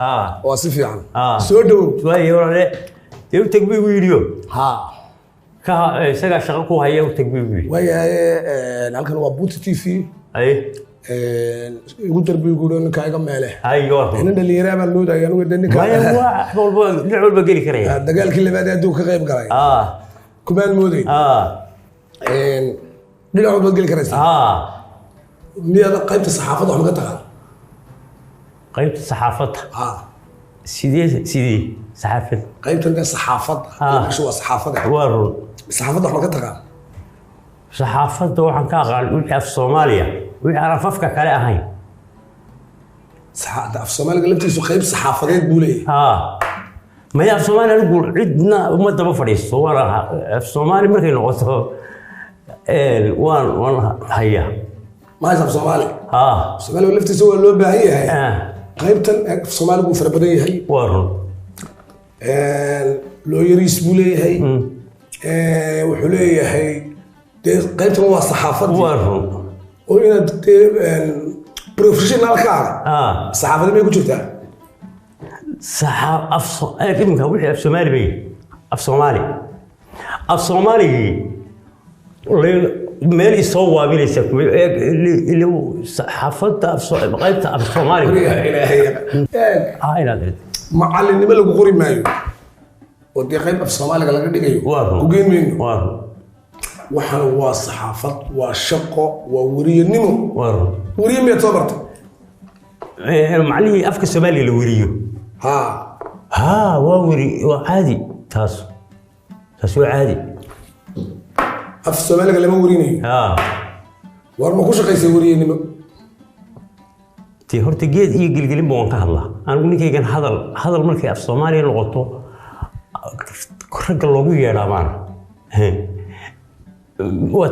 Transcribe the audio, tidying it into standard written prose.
Waa si fiican. Ah. Soo dhowow. Waayo walaale, dee u tag buu igu yidhiyo. Ha. Ka isagaa shaqo ku haya, u tag buu igu yidhi. Waayahay, halkan waa Buuti TV. Haye. Igu dar buu igu yidhi ninkaa iga meele. Haye, waa nin dhallinyaraa baan moodaya anigu de ninka. Maya, waa wax walba, dhinac walba geli karaya. Dagaalkii labaad ee adduunka ka qayb galay kumaan moodayn. Dhinac walbaad geli karaysaa. Miyaad qaybta saxaafadda wax maga taqaan? Qaybta saxaafadda? Ha. Sidee saxaafad? Qaybtan dee saxaafadda. Meeshu waa saxaafadda. Waa run. Saxaafadda wax maga taqaan? Saxaafadda waxaan ka aqaan wixii af Soomaaliya, wixii aan afafka kale ahayn. Af Soomaaliga laftiisu qayb saxaafadeed buu leeyahay. Maya, af Soomaali anigu cidna uma daba fadhiisto. Waan af Soomaali markay noqoto waan hayaa. Ma haysa af Soomaali? Ah. Soomaaliga laftiisa waa loo baahan yahay. Qaybtan af Soomaaligu wuu fara badan yahay. Waa run. Looyariis buu leeyahay. Wuxuu leeyahay dee qaybtan waa saxaafadii. Waa run. Oo inaad dee professionalkaaga saxaafadii may ku jirtaa? Saxa af iminka wixii af Soomaali bay af Soomaali, af Soomaaligii meel isoo waabinaysa saxaafadda qaybta af Soomaaliga. Wariyaha Ilaahay, eeg. Inaad Macalinimo lagu qori maayo oo dee qayb af Soomaaliga laga dhigayo Waa run. ku geyn mayno. Waa run. Waxana waa saxaafad, waa shaqo, waa weriyanimo. Waa run. Weriye miyaad soo bartay? Macnihii afka Soomaaliga la weriyo? Ha. Ha, waa weri, waa caadi taas waa caadi. Af Soomaaliga lama werinayo. War ma ku shaqaysay weriyanimo? Dee horta geed iyo gelgelinba waan ka hadlaa anigu. Ninkaygan hadal markay af Soomaaliya noqoto ragga loogu yeedhaa maana waa.